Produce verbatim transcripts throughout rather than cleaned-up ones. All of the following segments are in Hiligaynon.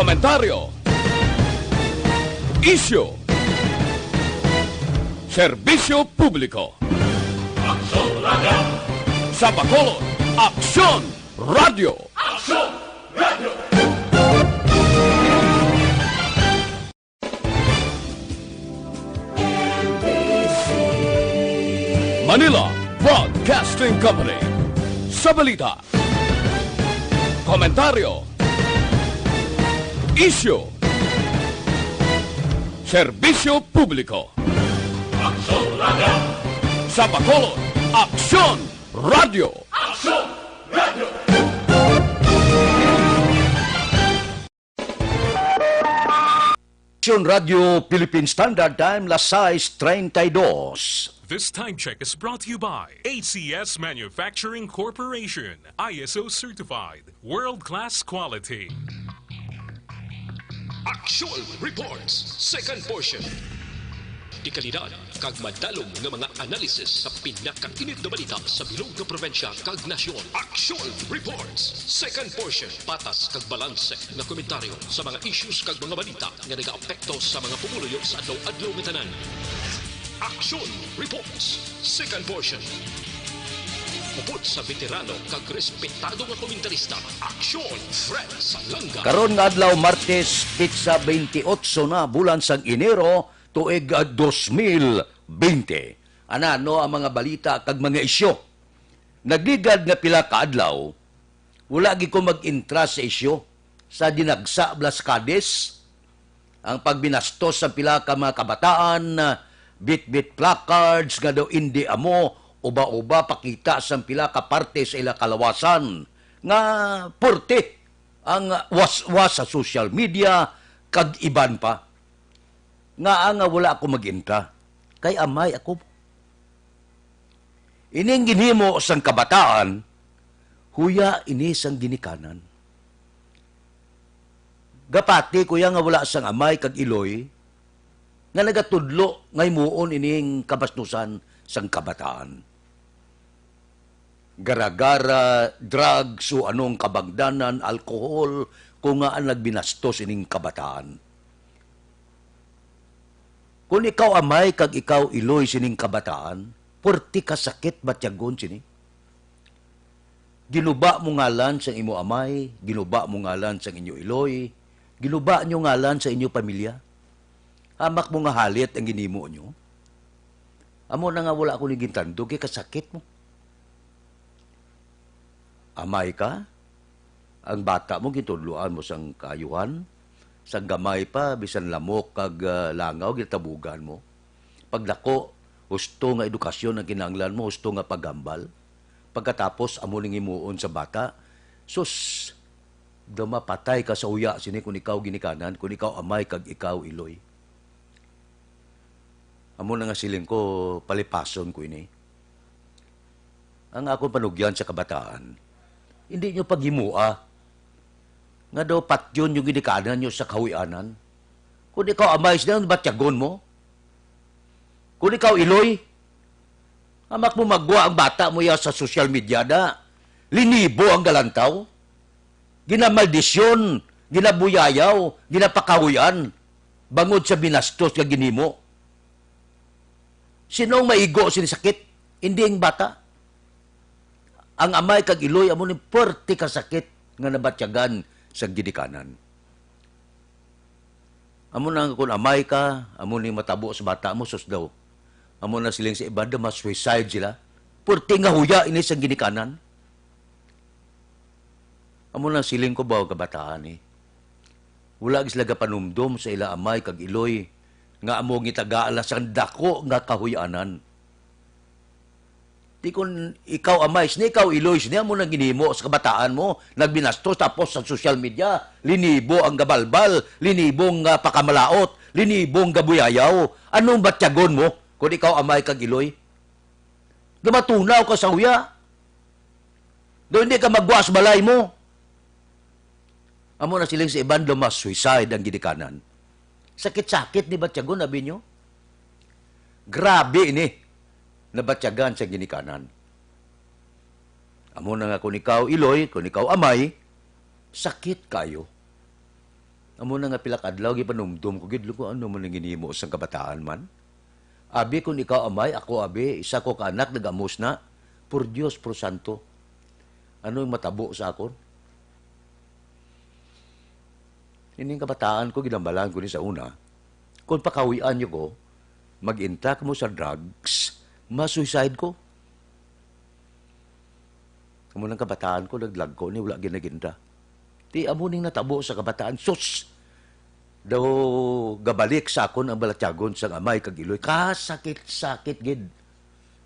Komentaryo. Isyu. Serbisyo publiko. Aksyon Radio. Sa Bacolod, Aksyon Radio. Aksyon Radio. Manila Broadcasting Company. Sa balita, komentaryo, isyu, serbisyo publiko. Aksyon Radio. Sa Bacolod, Aksyon Radio. Aksyon Radio. Aksyon Radio Philippine Standard Time, las sais treinta y dos. This time check is brought to you by A C S Manufacturing Corporation, I S O certified, world-class quality. Aksyon Reports, second portion. Dekalidad kag madalom nga mga analisis sa pinakainit nga balita sa bilog nga probinsya kag nasyon. Aksyon Reports, second portion. Patas kag balanse nga komentaryo sa mga issues kag mga balita nga nagaapekto sa mga pumuluyo sa adlaw-adlaw nga tanan. Aksyon Reports, second portion. Upod sa veterano kag respetado nga komentarista, Aksyon Fred Salanga. Karon nga adlaw, Martes, pitsa twenty-eight na bulan sang Enero, tuig, ah, dos mil bente. Ana, no, ang mga balita kag mga isyu. Nagligad nga pila ka adlaw, wala gid ko mag-intra sa isyu sa dinagsa bala sa Cadiz, ang pagbinastos sa pila ka mga kabataan, bitbit placards nga daw indi amo, uba-uba pakita sa pila ka parte sa ila kalawasan, nga porte ang waswas sa social media kag iban pa. Ngaa nga wala ako mag-intra? Kay amay ako. Ining ginhimo sang kabataan, huya ini sang ginikanan. Gapati ko ya nga wala sang amay kag iloy nga nagatudlo nga himuon ining kabasnusan sang kabataan. Gara-gara, drugs, o anong kabangdanan, alcohol, kung ngaa nagbinastos ining kabataan. Kon ikaw amay kag ikaw iloy sining kabataan, puwerte ka sakit batyagon sini. Ginuba mo ngalan sang imo amay, ginuba mo ngalan sang inyo iloy, ginuba nyo ngalan sa inyo pamilya. Hamak mo nga halit ang ginhimo nyo. Amo na nga wala ako ni gintandog kay kasakit mo. Amay ka, ang bata mo gintudloan mo sang kaayuhan, sang gamay pa, bisan lamok kag, ah, langaw, ginatabugan mo. Pagdako, husto nga edukasyon ang kinahanglan mo, husto nga paghambal. Pagkatapos, amo ning himuon sa bata, sus, daw mapatay ka sa huya sini kon ikaw ginikanan, kon ikaw amay kag ikaw iloy. Amo na nga siling ko, palipason ko ini. Ang akon panugyan sa kabataan, hindi nyo paghimua nga daw patyon yung ginikanan nyo sa kahuyanan. Kung ikaw amay sila, batyagon mo. Kung ikaw iloy, amak mo magwa ang bata mo ya sa social media na linibo ang galantaw. Ginamaldisyon, ginabuyayaw, ginapakahuyan bangod sa binastos nga ginhimo. Sino ang maigo sini sakit? Hindi ang bata. Ang amay kag iloy amo ni puwerte ka sakit nga nabatyagan sa ginikanan. Amo na nga kun amay ka, amo ni matabo sa bata mo, sus daw. Amo na siling sa iban daw, ma-suicide sila. Puwerte nga huya ini sa ginikanan. Amo na siling ko ba, kabataan, eh. Wala gid sila gapanumdom sa ila amay kag iloy nga amo gitagaan sang dako nga kahuy-anan. Di kun ikaw amay sini, ikaw iloy sini, amo nang ginhimo sa kabataan mo, nagbinastos, tapos sa social media, linibo ang gabalbal, linibo ang, ah, pakamalaot, linibo ang gabuyayaw. Anong batyagon mo kun ikaw amay kag iloy? Gamatunaw ka sa huya. Do hindi ka magwa sa balay mo. Amo na siling sa iban, daw ma-suicide ang ginikanan. Sakit-sakit ni batyagon, abi nyo? Grabe ini, nabatyagan sa ginikanan. Amo na nga kung ikaw iloy, kung ikaw amay, sakit kayo. Amo na nga pila ka adlaw, gipanumdom ko gid, "Lo, ano man ang ginhimo sang kabataan man? Abi, kun ikaw amay, ako abi, isa ko ka anak nag-amos na. Por Dios, por santo. Ano ang matabo sa akon?" Ining kabataan ko, ginambalan ko ni sa una, "Kung pakahuy-an niyo ko, mag-intak mo sa drugs, ma-suicide ko." Amo nang kabataan ko, naglagko ni, wala ginaginda. Ti amo ning natabo sa kabataan, sus! Daw gabalik sa akon ang balatyagon sang amay kag iloy. Kasakit-sakit gid.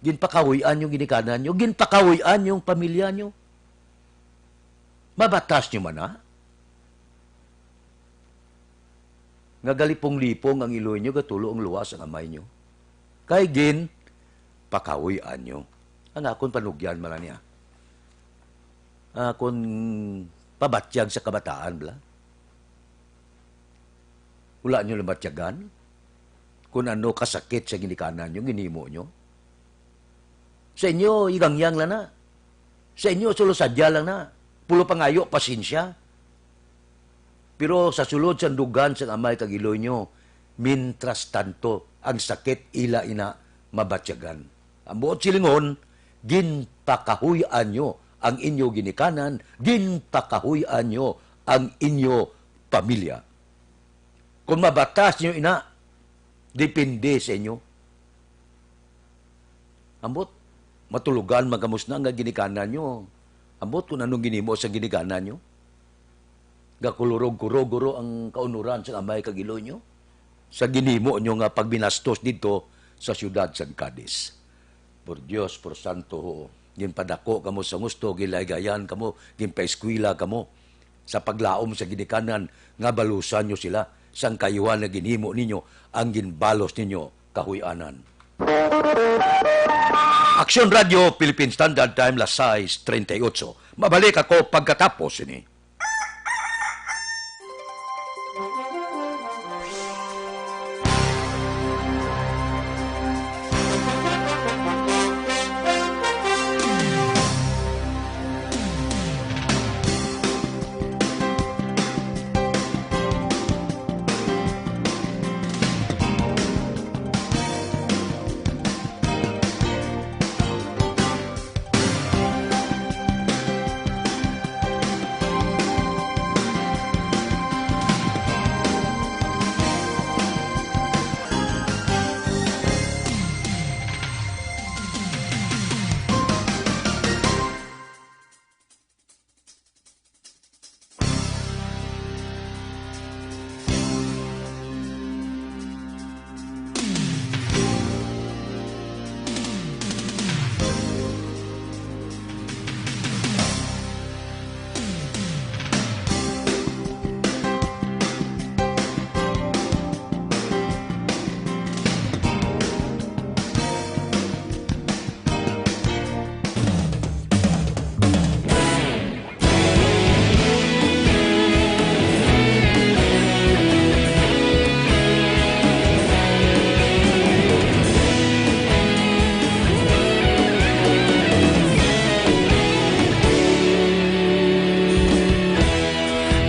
Ginpakahuy-an yung ginikanan nyo, ginpakahuy-an yung pamilya nyo. Mabatas nyo man na? Nga galipong-lipong ang iloy nyo, gatulo ang luwas ang amay nyo. Kay gin pakahuy-an nyo. Ang akon panugyan man niya. Akon pabatyag sa kabataan, bala. Wala nyo nabatyagan kung ano kasakit sa ginikanan nyo, ginhimo nyo. Sa inyo, igangyang lang na. Sa inyo, sulo sadya lang na. Pulo pangayo, pasensya. Pero sa sulod sang dugan sang amay kag iloy nyo, mintras tanto, ang sakit ila ina mabatyagan. Ang buot silingon, ginpakahuy-an nyo ang inyo ginikanan, ginpakahuy-an nyo ang inyo pamilya. Kung mabatas nyo ina, depende sa inyo. Ambot, matulugan man kamo sina nga ginikanan nyo. Ambot kung anong ginhimo sa ginikanan nyo. Gakulurog-kurog guro ang kaunuran sa amay kag iloy nyo sa ginhimo nyo nga pagbinastos didto sa siyudad sang Cadiz. Por Dios, por santo, ho, ginpadako kamo sa gusto, ginlaygayan kamo, ginpaeskwela kamo sa paglaom sa ginikanan nga balusan nyo sila sang kaayuhan nga ginhimo ninyo ang ginbalos ninyo kahuy-anan. Aksyon Radio, Philippine Standard Time, las sais treinta y ocho. Mabalik ako pagkatapos sini.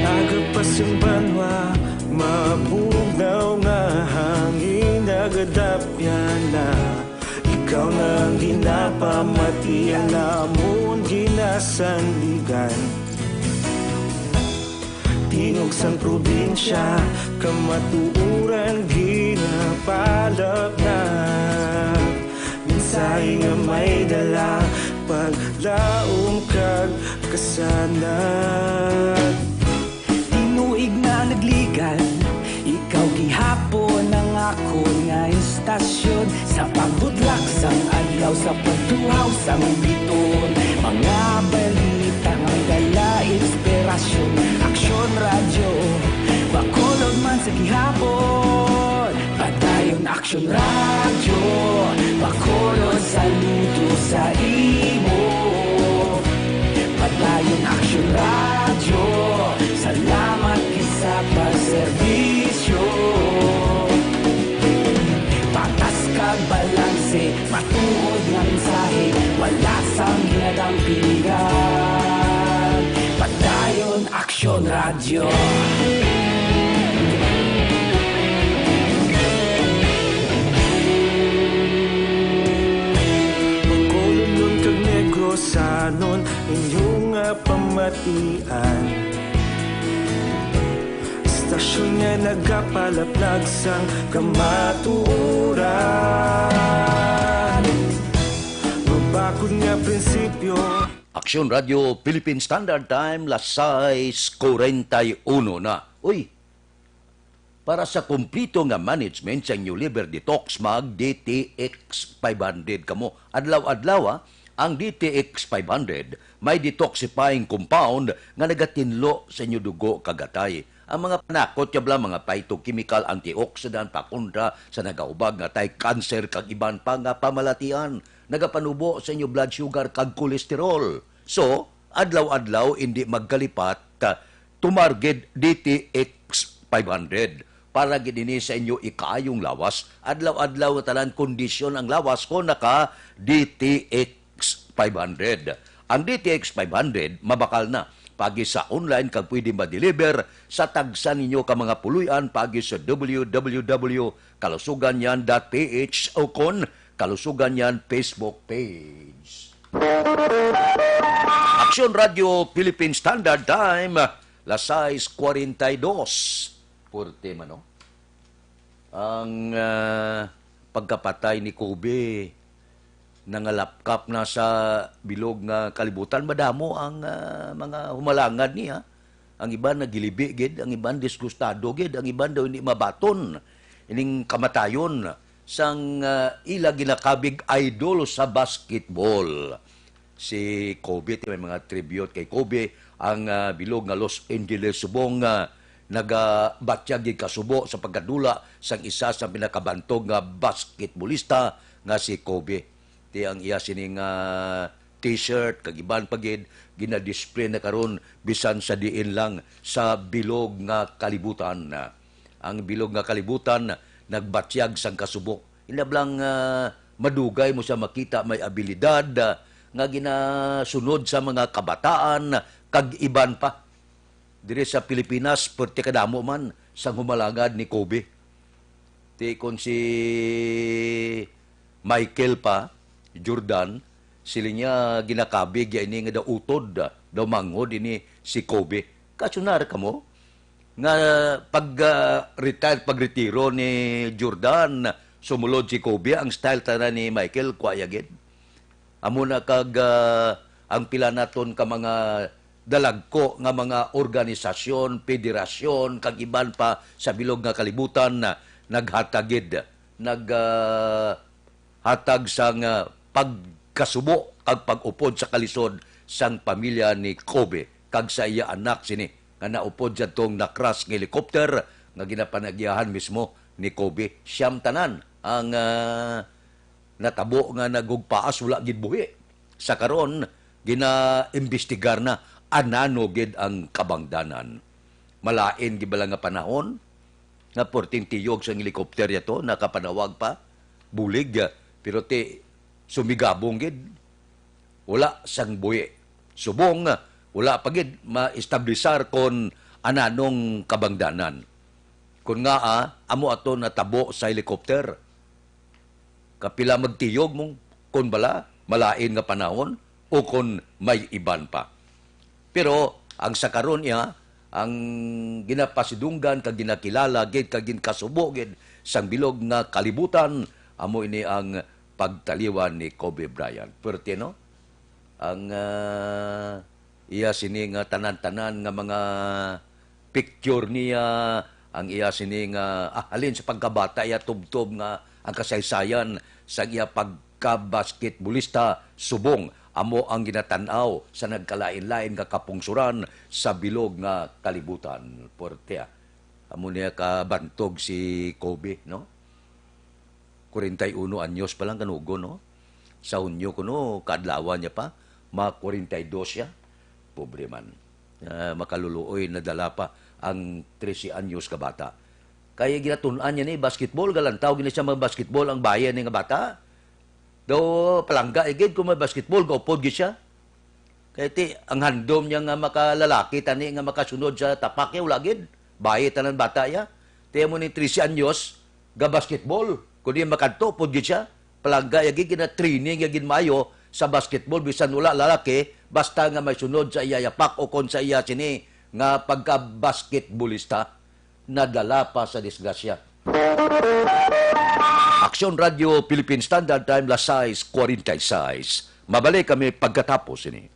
Agapas ang banwa, mabugnaw nga hangin, nagadapya na. Ikaw na ang ginapamati, ang amon ginasandigan. Tingog sang probinsya, kamatuoran ginapalapnag. Mensahe nga may dala, paglaom kag kasanag. Tinuig na nagligan, ikaw gihapon ang akon nga istasyon. Sa pagbudlak sang adlaw, sa pagtuhaw sang biton, mga balita nga dala inspirasyon. Aksyon Radyo, Bacolod man sa gihapon. Padayon Aksyon Radyo, Bacolod, saludo sa imo. Padayon Aksyon Radyo, salamat gid sa pagserbisyo. Patas kag balanse, matuod nga mensahe, wala sang ginadampingan. Padayon Aksyon Radyo. Anon inyong nga pamatian. Istasyon nga nagapalaplag sang kamatuoran. Mabakod nga prinsipyo. Aksyon Radio Philippine Standard Time, las sais kuwarenta y uno na. Uy, para sa kumplito nga management sa inyo liver detox, mag D T X five hundred kamo. Adlaw-adlaw, ah, ang D T X five hundred may detoxifying compound nga nagatinlo sa inyo dugo kag atay. Ang mga panakot niya bala, mga phytochemical, antioxidant, pakontra sa nagahubag nga atay, cancer, kag iban pa nga pamalatian, nagapanubo sa inyo blood sugar kag cholesterol. So, adlaw-adlaw indi magkalipat, ah, tumar gid D T X five hundred. Para gid ini sa inyo ikaayong lawas, adlaw-adlaw nga tanan kondisyon ang lawas kon naka D T X five hundred. Ang D T X five hundred mabakal na paagi sa online kag pwede ma-deliver sa tagsa ninyo ka mga puloy-an paagi sa W W W kalusugan yan dot P H o kon Kalusugan yan Facebook page. Aksyon Radio Philippine Standard Time, las sais kuwarenta y dos. Purte man, no? Ang, ah, pagkapatay ni Kobe nangalapkap na sa bilog nga kalibutan. Madamo ang, ah, mga humalangad niya. Ang iban nagilibi gid, ang iban disgustado gid, ang iban daw hindi mabaton ining kamatayon sang, ah, ila ginakabig idol sa basketball, si Kobe. Ti may mga tribute kay Kobe ang, ah, bilog nga Los Angeles Subong nga nagabatyag gid kasubo sa pagkadula sang isa sa pinakabantog nga basketballista nga si Kobe. Ti ang iya sining, ah, T-shirt kag iban pa gid ginadisplay na karon bisan sa diin lang sa bilog nga kalibutan. Ang bilog nga kalibutan nagbatyag sang kasubo. Ina bala nga madugay mo siya makita may abilidad, ah, nga ginasunod sa mga kabataan kag iban pa. Diri sa Pilipinas, perti kadamo man sang humalangad ni Kobe. Ti kon si Michael pa, Jordan, siling niya ginakabig ya ini nga daw utod, daw manghod ini si Kobe. Kaso na kamo nga pag, ah, retire, pagretiro ni Jordan, sumulod si Kobe, ang style tanan ni Michael, kwa ya gid. Amo na kag, ah, ang pila naton ka mga dalagko nga mga organisasyon, federasyon, kag iban pa sa bilog nga kalibutan na naghatag gid, nag, ah, hatag sang, ah, pagkasubo kag pag-upod sa kalisod sang pamilya ni Kobe kag sa iya anak sini nga naupod sa tong na-crash nga helicopter nga ginapanagyahan mismo ni Kobe. Siyam tanan ang, ah, natabo nga nagugpaas, wala gid buhi. Sa karon, ginaimbestigar na anano gid ang kabangdanan. Malain gid bala nga panahon nga perting tiyog sang helicopter yato, nakapanawag pa, bulig, pero ti sumigabong gid, wala sang buhi. Subong, wala pa gid maestablisar kon ananong kabangdanan. Kon ngaa, amo ato natabo sa helicopter. Kapila magtiyog mong kon bala malain nga panahon o kon may iban pa. Pero ang sa karon iya, ang ginapasidunggan kag ginakilala gid kag ginkasubo gid sang bilog nga kalibutan, amo ini ang pagtaliwan ni Kobe Bryant. Perte, no? Ang, ah, iya sini nga tanan-tanan nga mga picture niya, ang iya sini nga, ah, halin sa pagkabata iya tubtob nga ang kasaysayan sa iya pagkabasketbolista subong amo ang ginatan-aw sa nagkalain-lain nga kapungsoran sa bilog nga kalibutan. Porte, ah, amo niya kabantog si Kobe, no? Kwarenta y uno anyos pa lang kanugon, no? Sa Hunyo kuno, kaadlawan niya pa, ma kwarenta y dos siya. Pobre man. Ah, makaluluoy, nadala pa ang trese anyos ka bata. Kay ginatun-an niya ni basketball, galantaw gini siya mag-basketball ang bayan ni nga bata. Daw palangga igid kung may basketball, gaupod gid siya. Kay ti, ang handom niya nga makalalaki tani nga makasunod sa tapak, eh, wala gid. Bayi tanan bata iya. Ti amo ni trese anyos, ga basketball. Kundi makadto pod gid siya. Palangga iya gid, gina-training iya gid maayo sa basketball, bisan wala lalaki, basta nga may sunod sa iya yapak o kon sa iya sini nga pagka-basketballista, nadala pa sa disgrasya. Aksyon Radio Philippine Standard Time, las sais cuarenta y seis. Mabalik kami pagkatapos ini.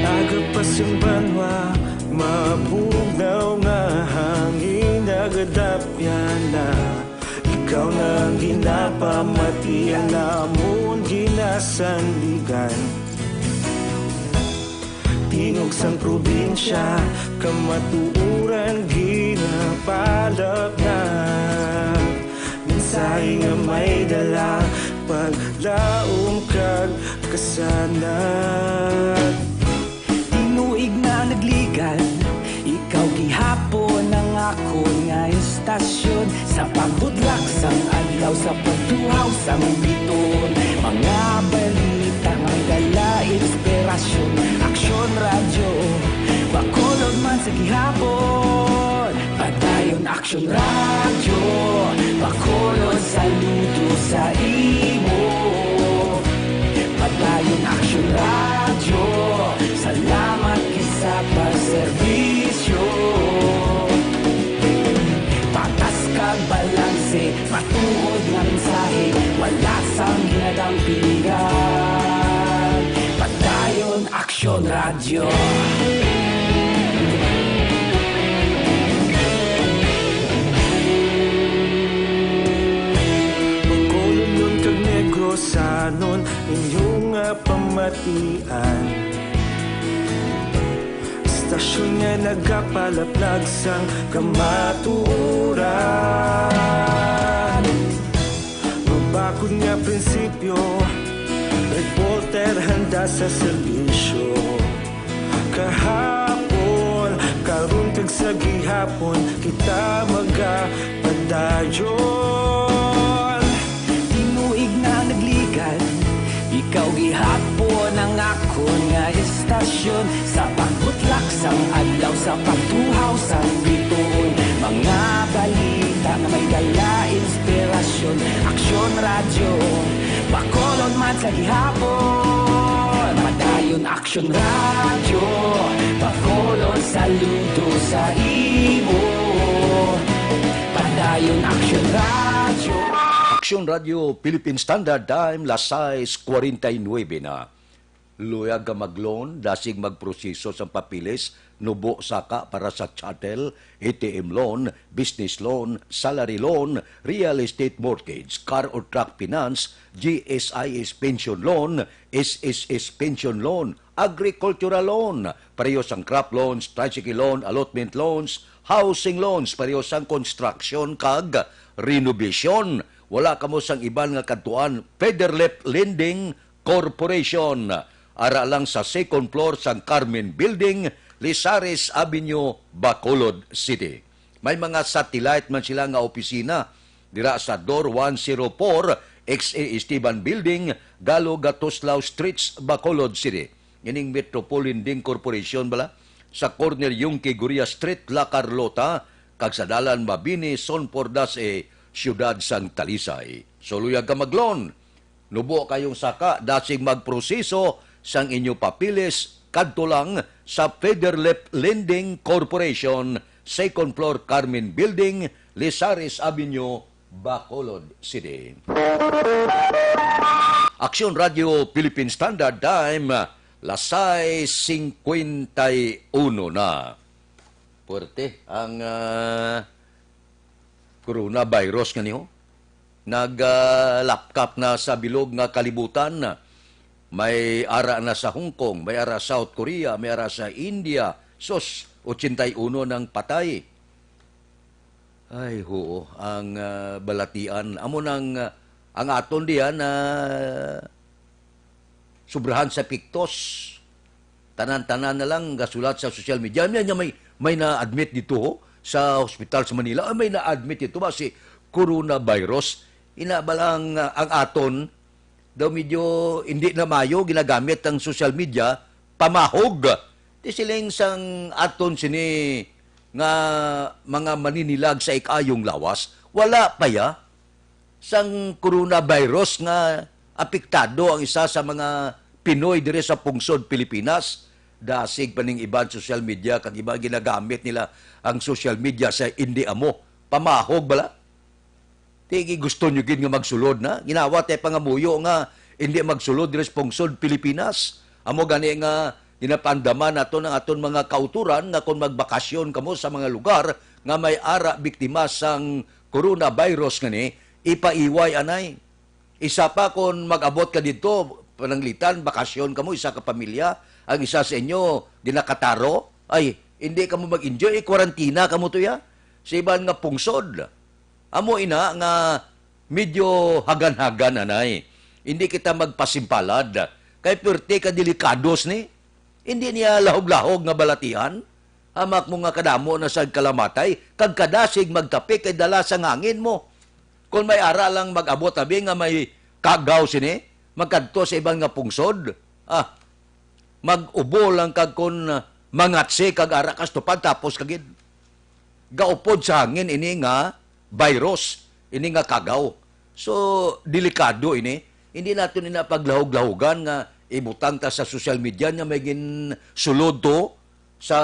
Agapas ang banwa, mabugnaw nga hangin, nagadapyan na. Ikaw na ang ginapamati, ang amon ginasandigan. Tingog sang probinsya, kamatuoran ginapalapnag. Mensahe nga may dala, paglaom kag kasanag. Tinuig na nagligad, ikaw gihapon ang akon nga estasyon. Sa pagbutlak sang adlaw, sa pagtuhaw sang bituon, mga balita nga dala inspirasyon. Aksyon Radyo, Bacolod man sa gihapon. Padayon Aksyon Radyo, Bacolod, saludo sa imo. Padayon Aksyon Radyo, salamat gid sa pagserbisyo. Patas kag balanse, matuod nga mensahe, wala sang ginadampingan. Padayon Aksyon Radyo. Bacolodnon kag Negrosanon, inyo nga pamatian. Estasyon nga nagapalaplag sang kamatuoran. Mabakod nga prinsipyo, reporter handa sa serbisyo. Kahapon, karon kag sa gihapon, kita magapadayon. Tinuig na nagligad, ikaw gihapon ang akon nga estasyon. Sa pagbutlak sang adlaw, sa pagtuhaw sang bituon, mga balita nga may dala inspirasyon. Aksyon Radyo, Bacolod man sa gihapon. Padayon Aksyon Radyo, Bacolod, saludo sa imo. Padayon Aksyon Radyo. Aksyon Radyo, Philippine Standard Time, las sais cuarenta y nueve na. Luyag ka mag-loan, dasig magproseso sang papeles, nubo saka para sa chattel, A T M loan, business loan, salary loan, real estate mortgage, car or truck finance, G S I S pension loan, S S S pension loan, agricultural loan, pareho sang crop loans, tricycle loan, allotment loans, housing loans, pareho sang construction kag renovation. Wala kamo sang iban nga kadtuan, Federlip Lending Corporation. Ara lang sa second floor sang Carmen Building, Lizares Avenue, Bacolod City. May mga satellite man sila nga opisina dira sa Door one zero four, X A Esteban Building, Galo Gatuslao Streets, Bacolod City. Ining Metropol Lending Corporation bala, sa corner Yungque Gorria Street, La Carlota, kag sa Dalan Mabini, Zone four dash A, siyudad sang Talisay. So, luyag ka mag-loan. Nubo kayong saka, dasig magproseso sang inyo papeles kadto lang sa Federlip Lending Corporation, second floor, Carmen Building, Lizares Avenue, Bacolod City. Aksyon Radio Philippine Standard Time, las sais cincuenta y uno na. Puwerte ang, ah, coronavirus nga niyo. Nag, ah, lapkap na sa bilog nga kalibutan. May ara na sa Hong Kong, may ara sa South Korea, may ara sa India. Sus, ochenta y uno nang patay. Ay, oo, ang, ah, balatian. Amo nang, ah, ang aton diyan na sobrahan sa piktos. Tanan-tanan na lang gasulat sa social media. May, may, may na-admit dito, ho, sa hospital sa Manila. Ah, may na-admit dito ba si coronavirus? Ina ba lang, ah, ang aton daw medyo hindi na mayo ginagamit ang social media, pamahog. Ti siling sang aton sini nga mga maninilag sa ikayong lawas, wala pa ya sang coronavirus nga apektado ang isa sa mga Pinoy diri sa pungsod Pilipinas. Dasig pa ning iban social media, kag iba ginagamit nila ang social media sa indi amo. Pamahog bala. Ti gusto nyo gid nga magsulod na? Ginawa tay pangamuyo nga hindi magsulod diri sa pungsod Pilipinas. Amo gani nga ginapaandaman naton ang aton mga kautoran nga kung magbakasyon kamo sa mga lugar nga may ara biktima sang coronavirus ngani, ipaiway anay. Isa pa, kung mag-abot ka didto, pananglitan, bakasyon kamo, isa ka pamilya, ang isa sa inyo ginakataro, ay, hindi kamo mag-enjoy, i-kwarantina kamo to ya sa iban nga pungsod. Amo ina nga medyo hagan-hagan anay. Hindi kita magpasimpalad. Kay perti ka delikados ni. Hindi niya lahog-lahog nga balatian. Hamak mo nga kadamo na sad kalamatay, kag kadasig magtapik kay dala sang hangin mo. Kon may ara lang mag-abot abi nga may kagaw sini, magkadto sa iban nga pungsod. Ah, mag-ubo lang kag kon, ah, mangatsi kag ara ka sa tupad, tapos ka gid. Gaupod sa hangin ini nga virus, ini nga kagaw. So, delikado ini. Hindi naton ina paglahog-lahogan nga ibutang ta sa social media nga may ginsulod to sa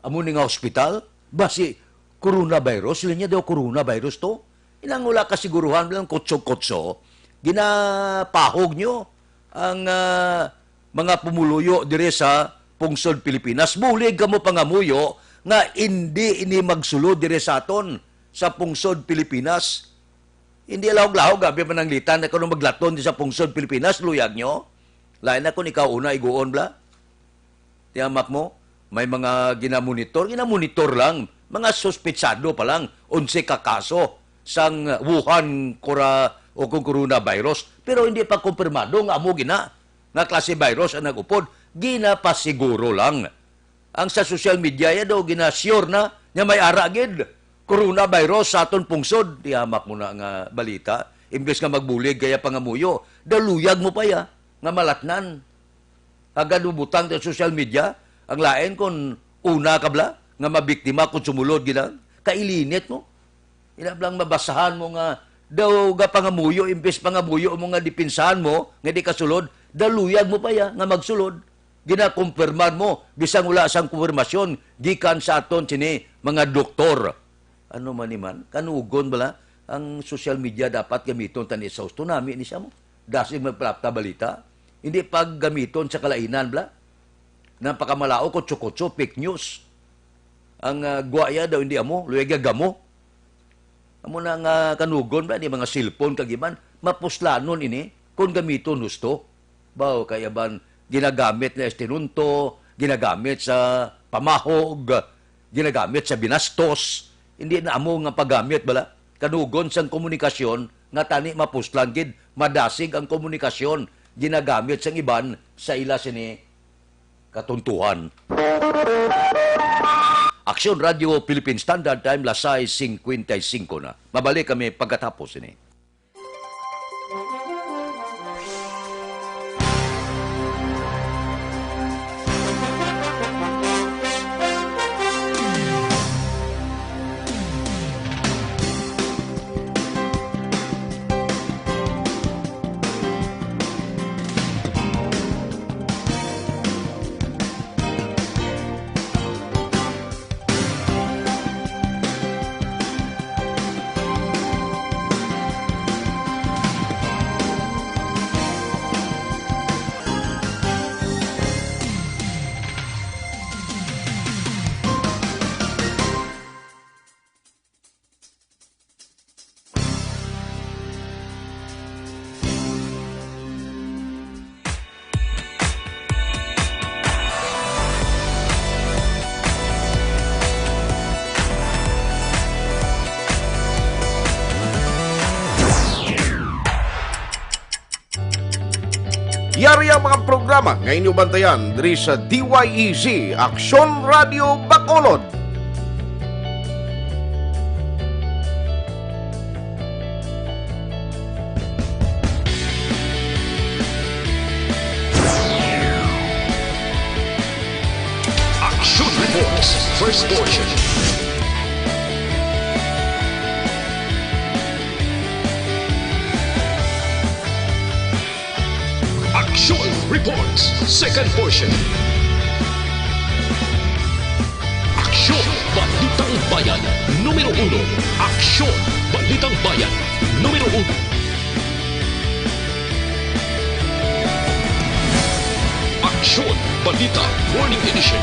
amo ni nga hospital. Basi coronavirus, sila niya daw coronavirus to. Inang wala kasiguruhan lang kutso-kutso, ginapahog nyo ang, ah, mga pumuluyo dire sa pungsod Pilipinas. Bulig kamo pangamuyo nga indi ini magsulod dire sa aton sa pungsod Pilipinas. Hindi lahog-lahog, abi, mananglitan na kuno maglaton di sa pungsod Pilipinas, luyag nyo. Lain na kung ikaw una iguon, bla. Tiyamak mo, may mga ginamonitor, ginamonitor lang, mga suspetsado pa lang, onse ka kaso sang Wuhan cora-, o kung coronavirus, pero hindi pa kumpirmado nga amo gina, nga klase virus ang nag-upod, ginapasiguro lang. Ang sa social media, ya daw, gina-sure na, nga may ara gid, coronavirus sa aton pungsod. Tiyamak mo na nga balita. Imbes nga magbulig kaya pangamuyo, daluyag mo pa ya, nga malatnan. Agad mo butang sa social media, ang lain kung una ka bala nga mabiktima kung sumulod gid ang kailinit mo. Ina blang mabasahan mo nga daw ga pangamuyo, imbes pangamuyo mo nga dipinsahan mo nga di ka sulod, daluyag mo pa ya nga magsulod. Ginakumpirmar mo bisan wala sang kumpirmasyon gikan sa aton sini mga doktor. Ano man ni man, kanugon bala ang social media dapat gamiton tani sa husto nami ni siya mo. Dasig magpalapta balita. Hindi paggamiton sa kalainan, bla. Nang pakamalaw, kutso-kutso, fake news. Ang, ah, guwaya daw hindi amo, luwag gamo. Amo na nga kanugon, bla, ni mga cellphone kag iban, mapuslanon ini kung gamiton husto. Baw, kay aban, ginagamit na estinunto, ginagamit sa pamahog, ginagamit sa binastos. Hindi na amo nga paggamit, bala. Kanugon sang komunikasyon nga tani mapuslan gid, madasig ang komunikasyon ginagamit sang iban sa ila sini katuntuhan. Aksyon Radio Philippine Standard Time, las sais cincuenta y cinco na. Mabalik kami pagkatapos ini. ang mga programa nga inyo bantayan diri sa D Y E Z, Aksyon Radio Bacolod. Action Reports, first portion. Action Reports, second portion. Aksyon, Balitang Bayan, numero uno. Aksyon, Balitang Bayan, numero uno. Aksyon, Balita, Morning Edition.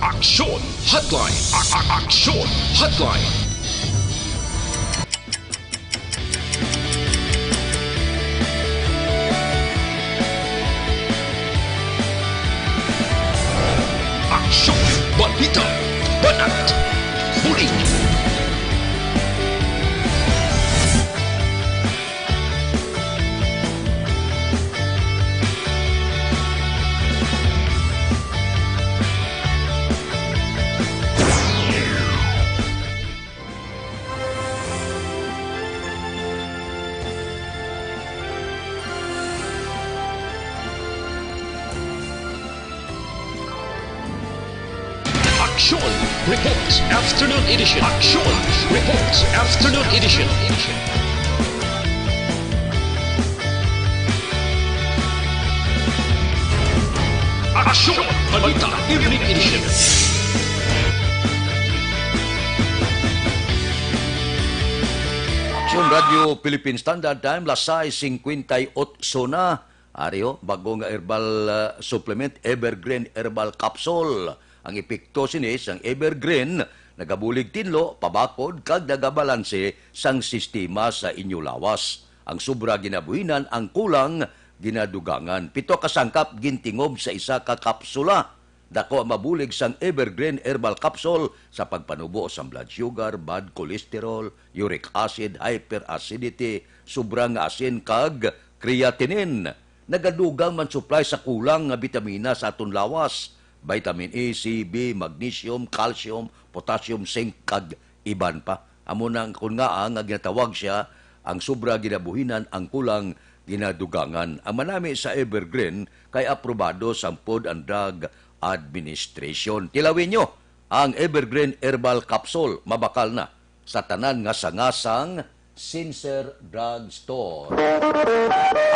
Aksyon Hotline. A- a- Aksyon Hotline. Aksyon, Balita, Banat, Bulig. Aksyon Reports Afternoon Edition. Aksyon Reports Afternoon Edition. Aksyon Balita Evening Edition. Aksyon Radio Philippine Standard Time, las sais singkwenta y otso na. Ari, oh, bago nga herbal, ah, supplement, Evergreen Herbal Capsule. Ang epekto sini sang Evergreen nagabulig tinlo, pabakod, kag nagabalanse sang sistema sa inyo lawas. Ang sobra ginabuhinan, ang kulang ginadugangan. Pito ka sangkap gintingob sa isa ka kapsula. Dako ang mabulig sang Evergreen Herbal Capsule sa pagpanubo sang blood sugar, bad cholesterol, uric acid, hyperacidity, sobra nga asin, kag creatinine. Nagadugang man supply sa kulang nga bitamina sa aton lawas, vitamin A, C, B, magnesium, calcium, potassium, zinc, kag iban pa. Amo na ang kon ngaa nga ginatawag siya ang sobra ginabuhinan, ang kulang ginadugangan. Ang manami sa Evergreen kay aprobado sang Food and Drug Administration. Tilawin nyo ang Evergreen Herbal Capsule. Mabakal na sa tanan nga sanga sang Sincere Drug Store.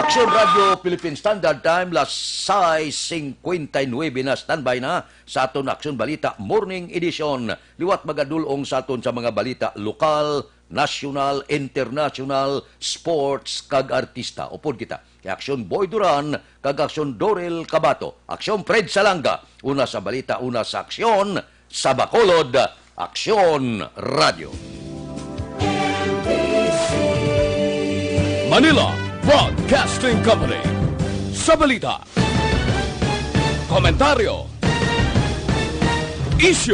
Aksyon Radio Philippine Standard Time, las sais singkwenta y nuebe na. Standby na sa aton Aksyon Balita Morning Edition. Liwat magadul-ong sa aton sa mga balita lokal, nasyonal, internasyonal, sports, kag artista. Upod kita kay Aksyon Boy Duran kag Aksyon Dorel Cabato. Aksyon Fred Salanga, una sa balita, una sa aksyon, sa Bacolod, Aksyon Radio. Manila Broadcasting Company. Sa balita, komentaryo, isyu,